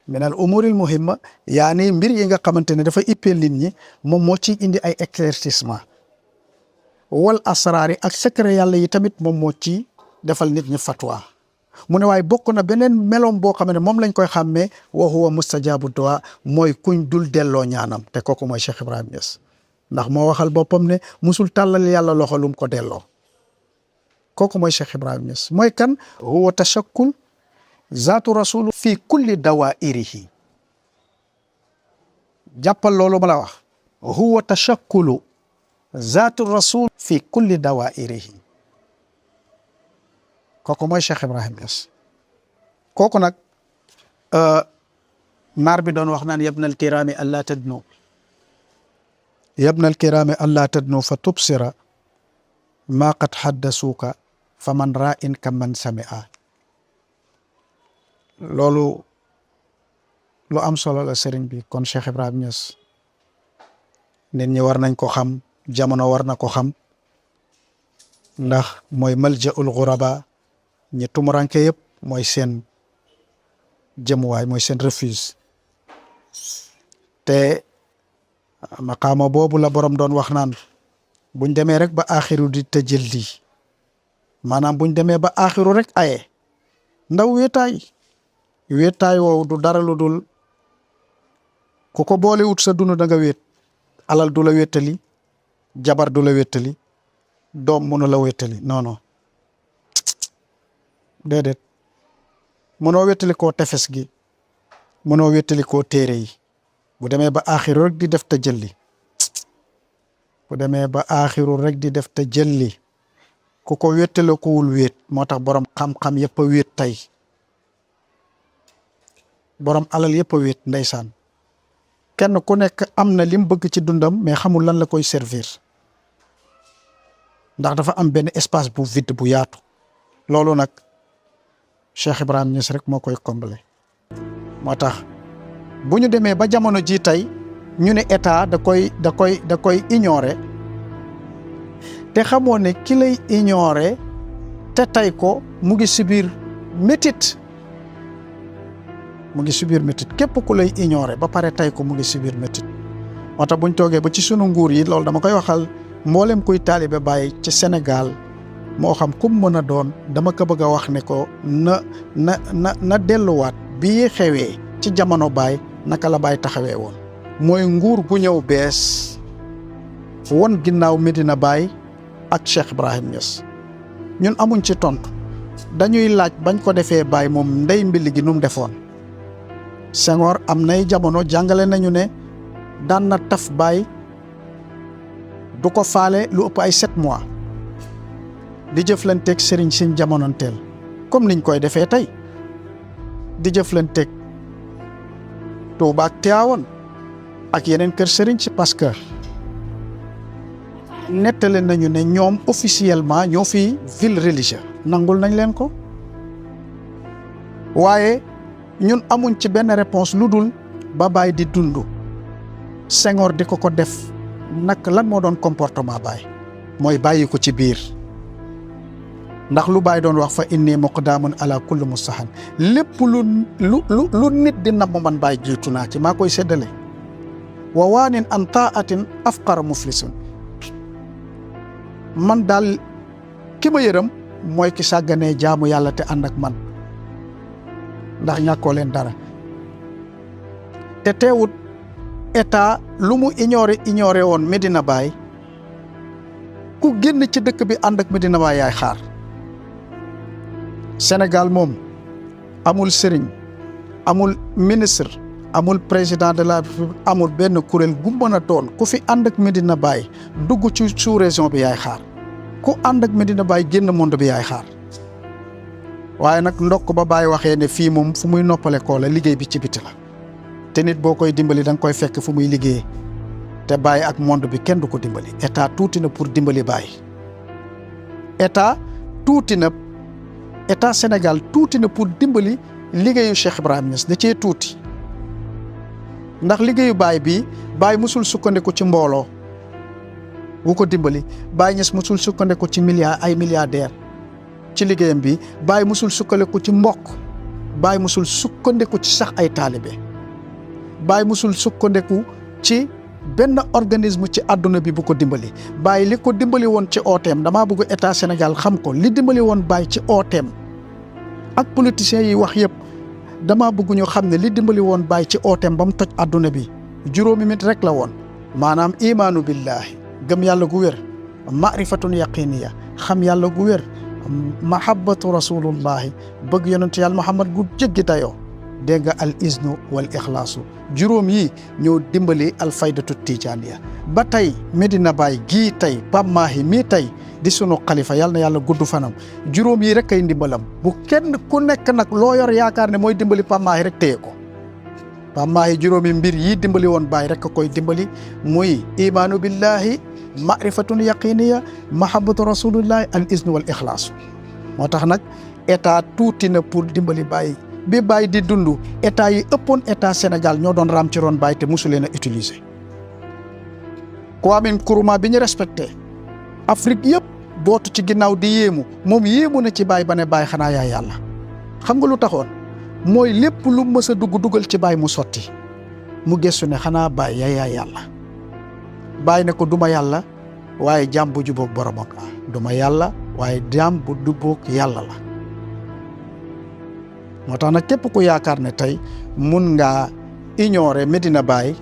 min al umuril muhimma yaani mbir yi nga xamante ne dafa ippeel nit ñi moom moo ci indi ay éclaircissement wal asraari ak secret yàlla yi tamit moom moo ci defal nit ñi fatwa mu ne waaye bokk na beneen meloom boo xam ne moom lañ koy xàmmee wa huwa mustajabu du'a mooy kuñ dul delloo ñaanam te kooku mooy Cheikh Ibrahim Niass ndax moo waxal boppam ne musul tàllal yàlla loxo lum ko delloo kooku mooy Cheikh Ibrahim Niass mooy kan huwa tashakkul zaatu rasul fi kulli dawairihi jàppal loolu ma la wax huwa tashakkulu zaatu rasul fi kulli dawairihi kooku mooy Cheikh Ibrahim Niass kooku nag naar bi doon wax naan yabna alkirami alla tadnu yabna alkirami alla tadnu fa tubsira ma qad haddasuuka fa man ra'in ka man sami'a loolu lu am solo la sëriñ bi kon Cheikh Ibrahim Niass nit ñi war nañ ko xam jamono war na ko xam ndax mooy maljaul ghuraba ñi tumuranke yëpp mooy seen jëmuwaay mooy seen refuge te maqaama boobu la borom doon wax naan buñ demee rek ba axiru di tëjël lii maanaam buñ demee ba axiru rek aye ndaw wéetaay woowu du dara lu dul ku ko boolewut sa dund da nga wéet alal du la wéttali jabar du la wéttali doom mënu la wéttali non non déedéet mënoo wéttali koo tefes gi mënoo wéttali koo téere yi bu demee ba axiru rek di def tajalli bu demee ba axiru rek di def tajalli ku ko wéttale kuwul wéet moo tax borom xam-xam yëpp a wéet tey borom alal yëpp a wéet ndeysaan kenn ku nekk am na lim bëgg ci dundam mais xamul lan la koy servir ndax dafa am benn espace bu vide bu yaatu loolu nag Cheikh Ibrahim Niass rek moo koy combler moo tax bu ñu demee ba jamono ji tey ñu ne état da koy ignorer te xamoo ne ki lay ignorer te tey ko mu ngi subir métit képp ku lay ignorer ba pare tey ko mu ngi subir métit moo tax buñ toogee ba ci sunu nguur yi loolu dama koy waxal mboolem kuy taalibe Baay ci Sénégal moo xam kum mën a doon dama ko bëgg a wax ne ko na delluwaat bii xewee ci jamono Baay naka la Baay taxawee woon mooy nguur gu ñëw bees won ginnaaw Medina Baay ak Cheikh Ibrahim Niass ñun amuñ ci tontu dañuy laaj bañ ko defee Baay moom ndey mbilli gi nu mu defoon Senghor am nay jamono jàngale nañu ne daan na taf Baay du ko faale lu ëpp ay 7 mois di jëflanteeg sëriñ siñ jamonoonteel comme niñ koy defee tey di jëflanteeg Tuuba ak Tiwaawan ak yeneen kër sëriñ si parce que nettali nañu ne ñoom officiellement ñoo fi ville religieuse nangul nañ leen ko waaye ñun amuñ ci benn réponse lu dul ba Baay di dund Senghor di ko def nag lan moo doon comportement Baay mooy bàyyi ko ci biir ndax lu Baay doon wax fa inni muqdamun ala kulli mustahan lépp lu nit di namm man Baay jiitu naa ci maa koy séddale wa waanin an taatin afqara muflisun man daal ki ma yërëm mooy ki sàgganee jaamu yàlla te ànd ak man ndax ñàkkoo leen dara te teewut état lu mu ignoré woon Medina Baay ku génn ci dëkk bi ànd ak Medina Baay yaay xaar Sénégal moom amul sëriñ amul ministre amul président de la République amul benn kuréel gu mën a doon ku fi ànd ak Medina Baay dugg ci sous-région bi yaay xaar ku ànd ak Medina Baay génn monde bi yaay xaar waaye nag ndokk ba Baay waxee ne fii moom fu muy noppale koo la liggéey bi ci biti la te nit boo koy dimbali da nga koy fekk fu muy liggéeyee te Baay ak monde bi kenn du ko dimbali état tuuti na pour dimbali Baay état Sénégal tuuti na pour dimbali liggéeyu Cheikh Ibrahim Niass da cee tuuti ndax liggéeyu Baay bi Baay musul sukkandiku ci mbooloo wu ko dimbali Baay Niass musul sukkandiku ci ay milliardaire ci liggéeyam bi Baay musul sukkandiku ci mbokk Baay musul sukkandiku ci sax ay taalibe Baay musul sukkandiku ci benn organisme ci àdduna bi bu ko dimbali. Baay li ko dimbali woon ci ooteem damaa bëgg état Sénégal xam ko, li dimbali woon Baay ci ooteem ak politiciens yi wax yëpp damaa bëgg ñu xam ne li dimbali woon Baay ci ooteem ba mu toj àdduna bi juróomi mit rek la woon. maanaam imaanu billahi, gëm yàlla gu wér, maarifatun yaqiniya, xam yàlla gu wér, mahabbatu rasulullahi, bëgg yonentu yàlla Muhammad gu jéggi dayoo, dégg nga al iznu wal ixlaasu. juróom yi ñoo dimbali al faydatu tijaaniya. ba tey Medina Baye gii tey Pape Mahi mii tey di sunu xalifa yàlla na yàlla gudd fanam, juróom yi rek ay ndimbalam. bu kenn ku nekk nag loo yor yaakaar ne mooy dimbali Pape Mahi rek téye ko. Pape Mahi juróomi mbir yi dimbali woon Baye rek koy dimbali, muy imaanu billahi, maarifatun yaqiniya, mahabbatu rasulillahi, al iznu wal ixlaasu. moo tax nag état tuuti na pour dimbali Baye. bi Baye di dund état yi ëppoon état Sénégal ñoo doon raam ci ron Baye te mosu leen a utiliser. Kwame Nkrumah bi ñu respecté Afrique yëpp bootu ci ginnaaw di yéemu, moom yéemu na ci Baye ba ne Baye xanaa yaay yàlla. xam nga lu taxoon mooy lépp lu mës a dugal ci Baye mu sotti, mu gëstu ne xanaa Baye yaay yàlla. Baye ne ko duma yàlla waaye jaam bu jubóog boromam la, duma yàlla waaye jaam bu jubóog yàlla la. moo tax nag képp ku yaakaar ne tey mun ngaa ignorer Medina Baye,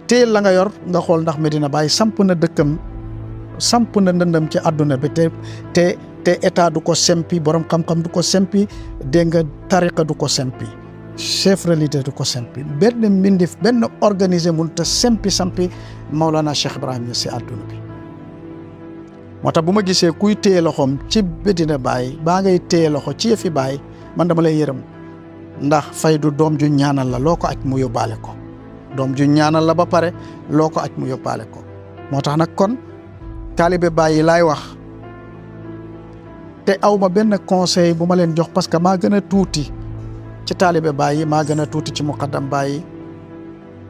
teel la nga yor nga xool ndax Medina Baye samp na dëkkam, samp na ndëndam ci àdduna bi te état du ko sempi, borom xam-xam du ko sempi, dégg nga tariqa du ko sempi, chef religieux du ko sempi, benn mbindif benn organisé mun te sampi Maulana Cheikh Ibrahim Niass si àdduna bi. moo tax bu ma gisee kuy téye loxoom ci Medina Baye baa ngay téye loxo ci yëfi Baye, man dama lay yërëm, ndax faydu doom ju ñaanal la, loo ko aj mu yóbbaale ko. doom ju ñaanal la ba pare loo ko aj mu yóbbaale ko. moo tax nag kon taalibe Baye yi laay wax, te aw ma benn conseil bu ma leen jox parce que maa gën a tuuti ci taalibe Baye yi, maa gën a tuuti ci muqaddam Baye yi,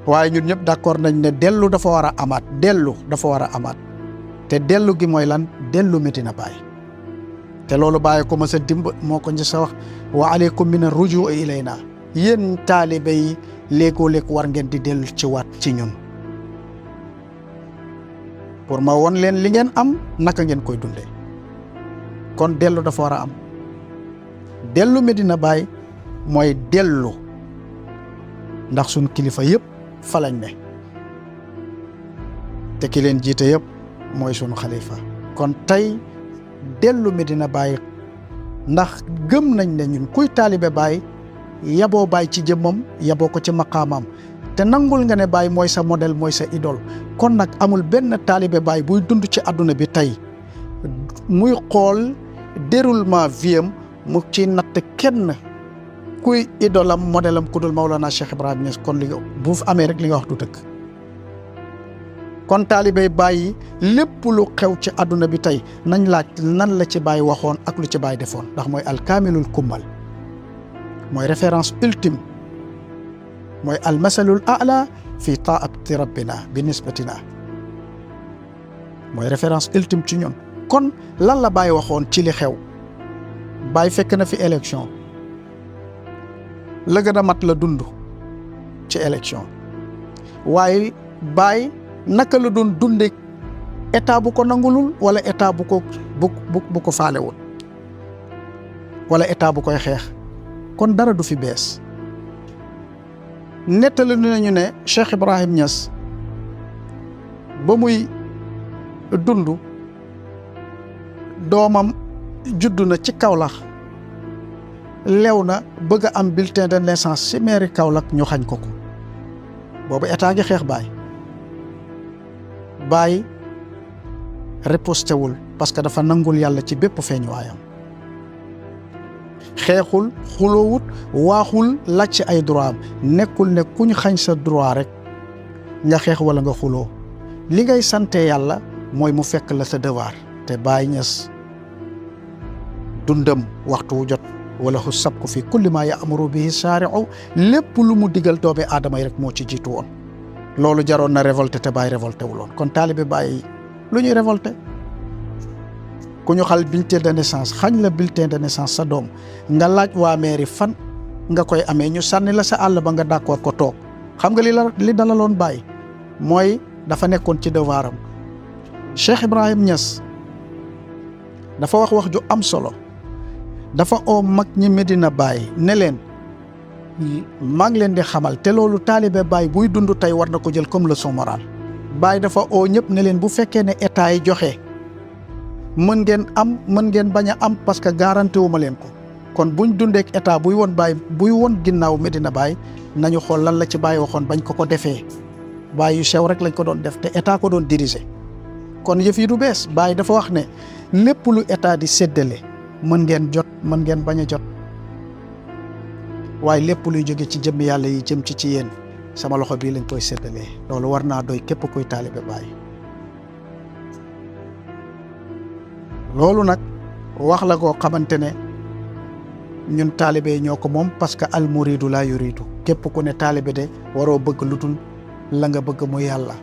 waaye ñun ñëpp d'accord nañ ne dellu dafa war a amaat, dellu dafa war a amaat. te dellu gi mooy lan? dellu Medina Baye. te loolu Baye ko ma sa dimb moo ko njëkk a wax, wa aleykum min ar-rujuu ilayna, yéen taalibe yi léegoo léeg war ngeen di dellu ci waat ci ñun pour ma won leen li ngeen am naka ngeen koy dundee. kon dellu dafa war a am. dellu Medina Baye mooy dellu ndax suñ kilifa yëpp fa lañ ne te ki leen jiite yëpp mooy sunu xalifa. kon tey dellu Medina Baye ndax gëm nañ ne ñun kuy taalibe Baye yaboo Baye ci jëmmam, yaboo ko ci maqaamam, te nangul nga ne Baye mooy sa modèle, mooy sa idole. kon nag amul benn taalibe Baye buy dund ci àdduna bi tey muy xool déroulement viam mu ci natt kenn kuy idolam modèle am ku dul Maulana Cheikh Ibrahim Niass. kon li nga bu amee rek li nga wax du dëgg. kon taalibe Baye lépp lu xew ci àdduna bi tey nañ laaj nan la ci Baye waxoon ak lu ci Baye defoon, ndax mooy alkaamilul kummal, mooy référence ultime, mooy almasalul a'la fi taati rabbina bi nisbatina, mooy référence ultime ci ñun. kon lan la Baye waxoon ci li xew? Baye fekk na fi élection, la gën a mat la dund ci élection, waaye Baye naka la doon dunde état bu ko nangulul wala état bu ko faalewul wala état bu koy xeex. kon dara du fi bees. nettali nañu ne Cheikh Ibrahim Niass ba muy dund doomam juddu na ci Kaolack, lew na bëgg a am bulletin de naissance ci mairie Kaolack ñu xañ ko ko. boobu état gi xeex Baye riposté wul parce que dafa nangul yàlla ci bépp feeñuwaayam. xeexul, xuloowut, waaxul laaj ci ay droit am. nekkul ne kuñ xañ sa droit rek nga xeex wala nga xuloo. li ngay sante yàlla mooy mu fekk la sa devoir. te Baye Niass dundam waxtu wu jot wala xu sabku fi kulli ma ya'muru bihi shaari'u, lépp lu mu digal doomi aadama yi rek moo ci jiitu woon. loolu jaroon na révolté te Baye révolté wuloon. kon taalibe Baye lu ñuy révolté? ku ñu xal bulletin de naissance xañ la bulletin de naissance sa doom nga laaj waa mairie fan nga koy amee ñu sànni la sa àll ba nga d'accord ko toog xam nga li dalaloon Baye mooy dafa nekkoon ci devoiram. Cheikh Ibrahim Niass dafa wax ju am solo dafa oo mag ñi Medina Baye ne leen maa ngi leen di xamal te loolu taalibe Baye buy dund tey war na ko jël comme leçon morale. Baye dafa oo ñëpp ne leen bu fekkee ne état yi joxe mën ngeen am mën ngeen bañ a am parce que garanti wu ma leen ko kon buñ dundeek état buy woon ginnaaw Medina Baye nañu xool lan la ci Baye waxoon bañ ko defee Baye yu sew rek lañ ko doon def te état ko doon diriger. kon yëf yi du bees Baye dafa wax ne lépp lu état di séddale mën ngeen jot mën ngeen bañ a jot waaye lépp luy jóge ci jëmm yàlla yi jëm ci yéen sama loxo bii lañ koy séddalee loolu war naa doy képp kuy taalibe Baye. loolu nag wax la koo xamante ne ñun taalibe ñoo ko moom parce que al muridu laa yuridu képp ku ne taalibe de waroo bëgg lu dul la nga bëgg mu yàlla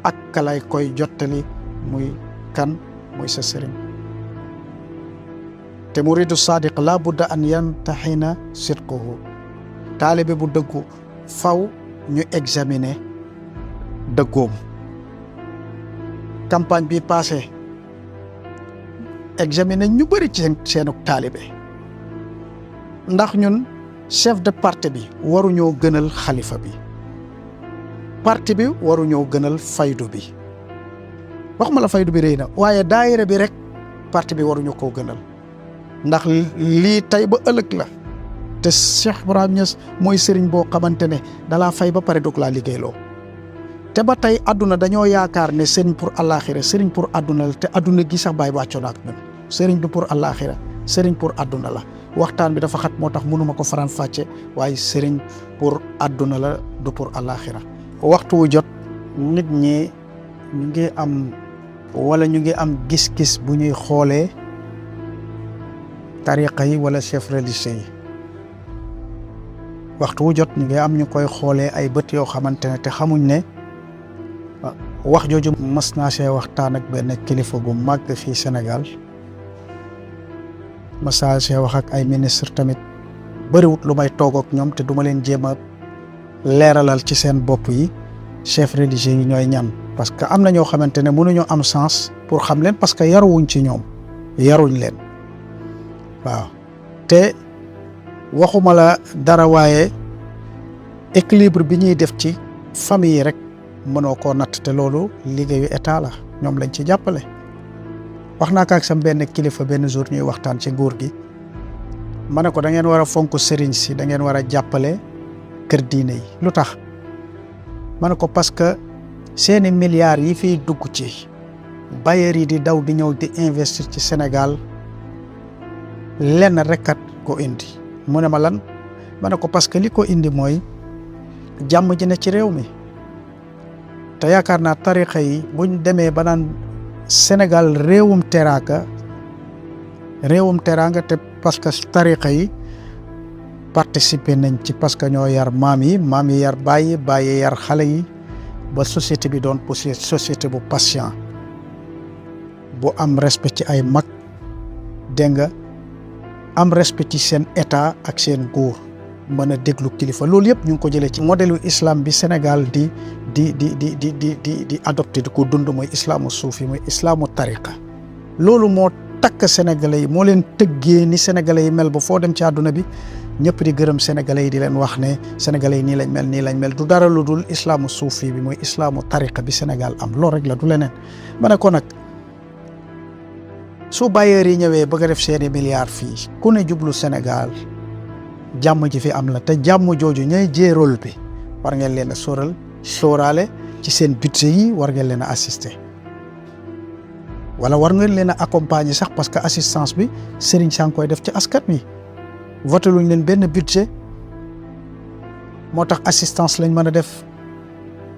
ak kalay koy jottali muy kan muy sa sëriñ. te muridu sadiq la budda an yantaxina sidquhu taalibe bu dëggu faw ñu examiner dëggoom. campagne bi passé examiner ñu bëri ci seenu taalibe ndax ñun chef de parti bi waruñoo gënal xalifa bi parti bi waruñoo gënal faydu bi waxuma la faydu bi rëy na waaye daayira bi rek parti bi waruñu koo gënal ndax lii tey ba ëllëg la te Cheikh Ibrahim Niass mooy sëriñ boo xamante ne dalaa fay ba pare doog laa liggéeyloo te ba tey àdduna dañoo yaakaar ne sëriñ pour àllaaxira sëriñ pour àdduna la te àdduna gi sax Baye wàccoon ak ñun sëriñ du pour àllaaxira sëriñ pour àdduna la waxtaan bi dafa xat moo tax mënuma ko faram fàcce waaye sëriñ pour àdduna la du pour àllaaxira. waxtu wu jot nit ñi ñu ngi am gis-gis bu ñuy xoolee tariqa yi wala chef religieux yi waxtu wu jot ñu ngi am ñu koy xoolee ay bët yoo xamante ne te xamuñ ne wax jooju mas naa see waxtaan ak benn kilifa bu mag fii Sénégal mas naa see wax ak ay ministre tamit bëriwut lu may toog ak ñoom te duma leen jéem a leeralal ci seen bopp yi chef religieux yi ñooy ñan parce que am na ñoo xamante ne mënuñoo am sens pour xam leen parce que yaruwuñ ci ñoom yaruñ leen waaw te waxuma la dara waaye équilibre bi ñuy def ci famille yi rek mënoo koo natt te loolu liggéeyu état la ñoom lañ ci jàppale. wax naa ko ak sam benn kilifa benn jour ñuy waxtaan ci nguur gi ma ne ko da ngeen war a fonk sëriñ si da ngeen war a jàppale kër diine yi lu tax ma ne ko parce que seeni milliards yi fiy dugg ci bailleurs yi di daw di ñëw di investir ci Sénégal lenn rekkat ko indi mu ne ma lan ma ne ko parce que li ko indi mooy jàmm ji ne ci réew mi te yaakaar naa tarixa yi buñ demee ba naan Sénégal réewum teraanga te parce que tarixa yi participer nañ ci parce que ñoo yar maam yi yar bàyyi yar xale yi ba société bi doon société bu patient bu am respect ci ay mag dégg nga am respect ci seen état ak seen góor mën a déglu kilifa loolu yëpp ñu ngi ko jëlee ci modèle islam bi Sénégal di adopté di ko dund mooy islaamu suufi mooy islaamu tariqa loolu moo takk sénégalais yi moo leen tëggee ni sénégalais yi mel ba foo dem ci àdduna bi ñëpp di gërëm sénégalais yi di leen wax ne sénégalais yi nii lañ mel du dara lu dul islaamu suufi bi mooy islaamu tariqa bi Sénégal am loolu rek la du leneen ma ne ko nag su bailleurs yi ñëwee bëgg a def seeni milliards fii ku ne jublu Sénégal jàmm ji fi am la te jàmm jooju ñooy jee rôle bi war ngeen leen a sóoraale ci seen budget yi war ngeen leen a assister wala war ngeen leen a accompagner sax parce que assistance bi sëriñ saa ngi koy def ci askan wi voté luñ leen benn budget moo tax assistance lañ mën a def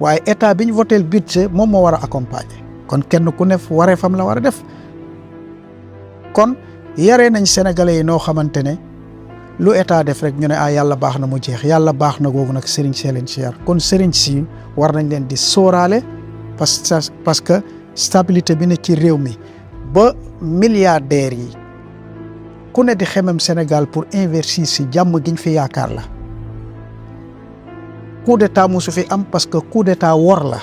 waaye état bi ñu voté budget moom moo war a accompagner kon kenn ku ne waree fam la war a def kon yaree nañ sénégalais yi noo xamante ne lu état def rek ñu ne yàlla baax na mu jeex yàlla baax na googu nag sëriñ see leen ci yar kon sëriñ si war nañ leen di sóoraale parce que stabilité bi ne ci réew mi ba milliardaires yi ku ne di xemem Sénégal pour investir si jàmm giñ fi yaakaar la coup d'état musu fi am parce que coup d'état wor la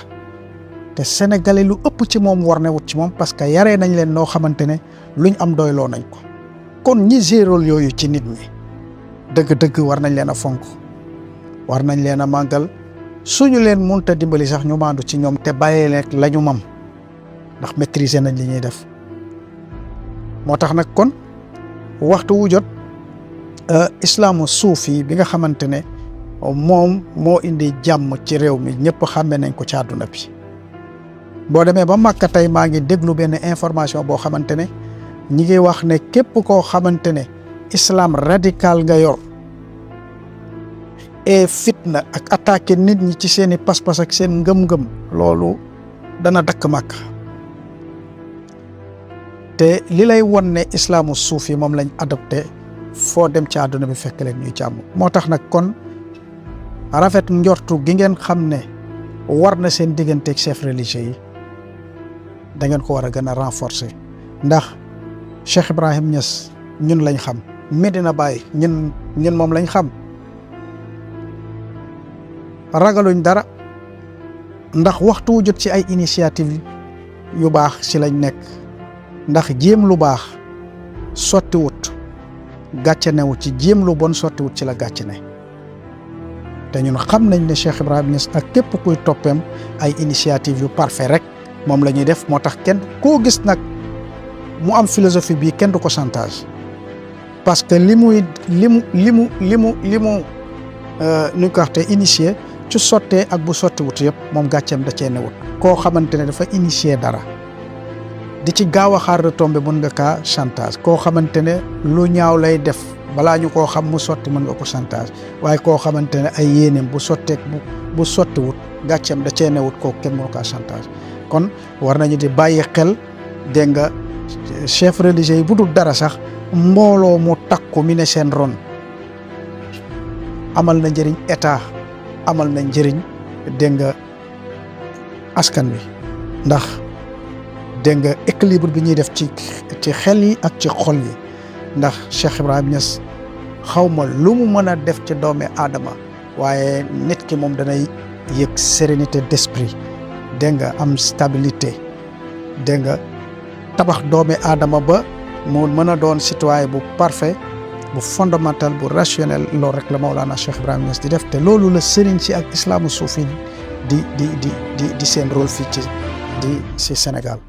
te sénégalais lu ëpp ci moom war ne wut ci moom parce que yaree nañ leen noo xamante ne luñ am doyloo nañ ko kon ñi gérool yooyu ci nit ñi dëgg-dëgg war nañ leen a fonk war nañ leen a màggal suñu leen munta dimbali sax ñu maandu ci ñoom te bàyyee leen la ñu mam ndax maîtriser nañ li ñuy def moo tax nag kon waxtu wu jot islaamu suufi bi nga xamante ne moom moo indi jàmm ci réew mi ñëpp xàmme nañ ko ci àdduna bi boo demee ba Màkka tey maa ngi déglu benn information boo xamante ne ñi ngi wax ne képp koo xamante ne islam radical nga yor et fitna ak attaqué nit ñi ci seeni pas-pas ak seen ngëm-ngëm loolu dana dakk Màkka te li lay won ne islaamu suufi moom lañ adopté foo dem ci àdduna bi fekk leen ñuy jàmm moo tax nag kon rafet njortu gi ngeen xam ne war na seen digganteeg chef religieux yi da ngeen ko war a gën a renforcer ndax Cheikh Ibrahim Niass ñun lañ xam Medina Baye ñun moom lañ xam ragaluñ dara ndax waxtu wu jot ci ay initiative yu baax ci lañ nekk ndax jéem lu baax sotti wut gàcce newu ci jéem lu bon sotti wut ci la gàcce ne te ñun xam nañ ne Cheikh Ibrahim Niass ak képp kuy toppeem ay initiative yu parfait rek moom la ñuy def moo tax kenn koo gis nag mu am philosophie bii kenn du ko chantage parce que li mu ñu ko waxte initié ci sottee ak bu sotti wut yëpp moom gàcceem da cee newut koo xamante ne dafa initié dara di ci gaaw a xaar retombé mën nga kaa chantage koo xamante ne lu ñaaw lay def balaa ñu koo xam mu sotti mën nga ko chantage waaye koo xamante ne ay yéeneem bu sotteek bu sotti wut gàcceem da cee newut kooku kenn mënu kaa chantage kon war nañu di bàyyi xel dégg nga chef religieux yi bu dul dara sax mbooloo mu takku mi ne seen ron amal na njëriñ état amal na njëriñ dégg nga askan wi ndax dégg nga équilibre bi ñuy def ci xel yi ak ci xol yi ndax Cheikh Ibrahim Niass xawma lu mu mën a def ci doomi aadama waaye nit ki moom danay yëg sérénité d'esprit dégg nga am stabilité dégg nga tabax doomi aadama ba mu mën a doon citoyen bu parfait bu fondamental bu rationnel loolu rek la Mawlana Cheikh Ibrahim Niass di def te loolu la sëriñ si ak islaamu suufi di seen rôle fii ci Sénégal